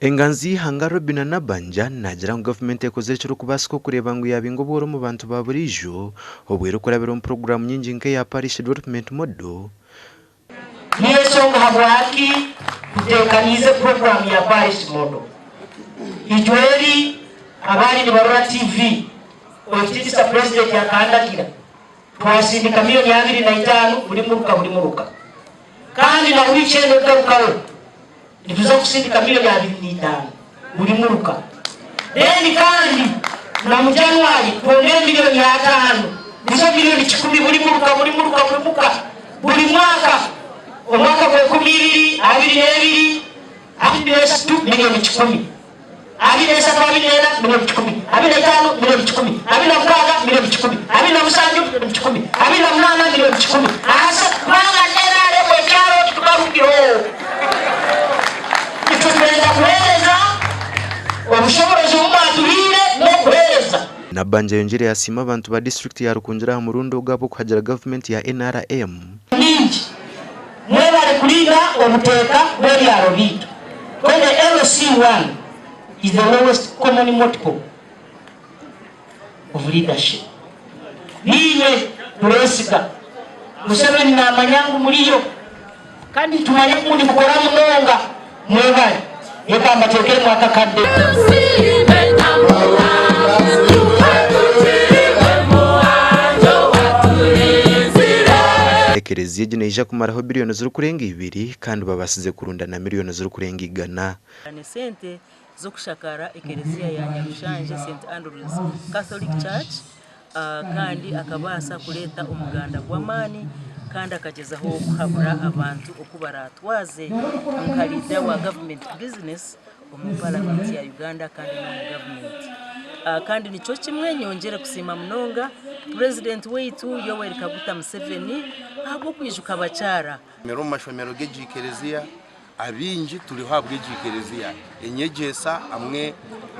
Enganzi y'eihanga Robinah Nabbanja naagira ngu gavumenti ekozire ekirikubaasika okureeba ngu yaabinga obworo omu bantu ba buriijo obwo erikurabira omu puroguraamu nyingi nk'eya Parish Development Model. Niyo enshonga ahabwaki tuteekaniize puroguraamu ya Parish Model. Ijweri abaali nibarora TV, Owekitiinisa Purezidenti akandagira twasindika miriyoni 25 buri muruka buri muruka. Kandi na wiiki enu ekugarukaho nituza kusindika miriyoni 25 buri muruka. Then kandi na mu January twongere miriyoni 50 nizo miriyoni kikumi buri muruka buri muruka buri muka buri mwaka omwaka gw'enkumi ibiri abiri n'ebiri abiri n'eshatu miriyoni kikumi. 23 24 miriyoni kikumi, 25 miriyoni kikumi, 26 miriyoni kikumi, 27 miriyoni kikumi, 28 miriyoni kikumi. Asa kubanga NRM ekyaro titugarukireho. Itwe twenda kuheereza obushoborozi obu mwatuhaire n'okuheereza. Nabbanja ayongyire yasiima abantu ba disiturikiti ya Rukungiri aha murundi ogu ahabw'okuhagira gavumenti ya NRM. Mingi. Mwebare kurinda obuteeka bw'ebyaro byaitu. When the LC1 is the lowest common multiple of leadership. Niinywe tureesiga. Museveni naamanya ngu muriyo kandi nitumanya ngu nimukora munonga. Mwebare. Reka mbateekeremu akakadde. Ekereziya egi neija kumaraho biriyoni zirikurenga ibiri kandi babaasize kurunda na miriyoni zirikurenga igana. Esente z'okushakaara ekereziya ya Nyarushanje St Andrews Catholic Church kandi akabaasa kureeta omuganda gw'amaani kandi akagyezaho kuhabura abantu oku baraatwaze nka leader wa government business omu paramenti ya Uganda kandi n'omu gavumenti. Kandi nikyo kimwe nyongyere kusiima munonga purezidenti waitu Yoweri Kaguta Museveni ahabw'okwijuka abakyara. Omu mashomero g'egi kereziya Abaingi turiho ahabw'egi kereziya, enyegyesa hamwe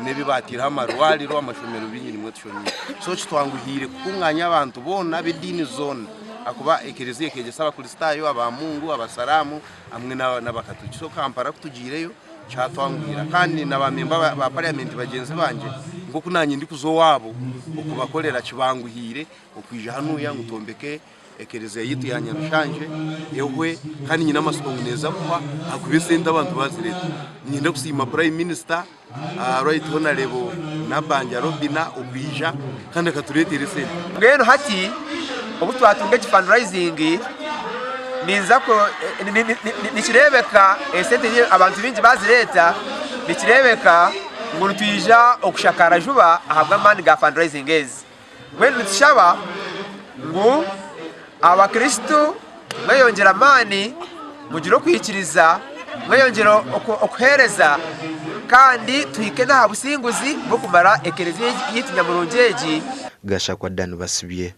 n'ebi baataireho amarwariro, amashomero bingi nimwo tushomiire. So kitwanguhiire kukungaanya abantu boona ab'ediini zoona ahakuba ekereziya ekeegyesa Abakristaayo, Abamungu, Abasaraamu hamwe n'Abakaturiki. So Kampala ku tugiireyo kyatwanguhira kandi na baamemba ba parliament bagyenzi bangye nk'oku naanye ndikuza owaabo okubakorera kibanguhiire okwija hanuya ngu twombeke Ekereziya yaitu ya Nyarushanje ehwe kandi nyine amatsiko ngu neeza kuhwa ahakuba esente abantu baazireeta. Niinyenda kusiima Prime Minister Right Honourable Nabbanja Robinah okwija kandi akatureetera esente. Mbwenu hati obu twatunga egi fundraising ninza ku nikireebeka esente abantu baingi baazireeta nikireebeka ngu nitwija okushakaara juba ahabw'amaani ga fundraising ezi. Mbwenu nitushaba ngu Abakristo mweyongyere amaani, mugire okwikiriza, mweyongyere okuheereza kandi tuhike n'aha businguzi bw'okumara ekereziya yaitu nyamurungi egi. Gashakwa Dan Basibye.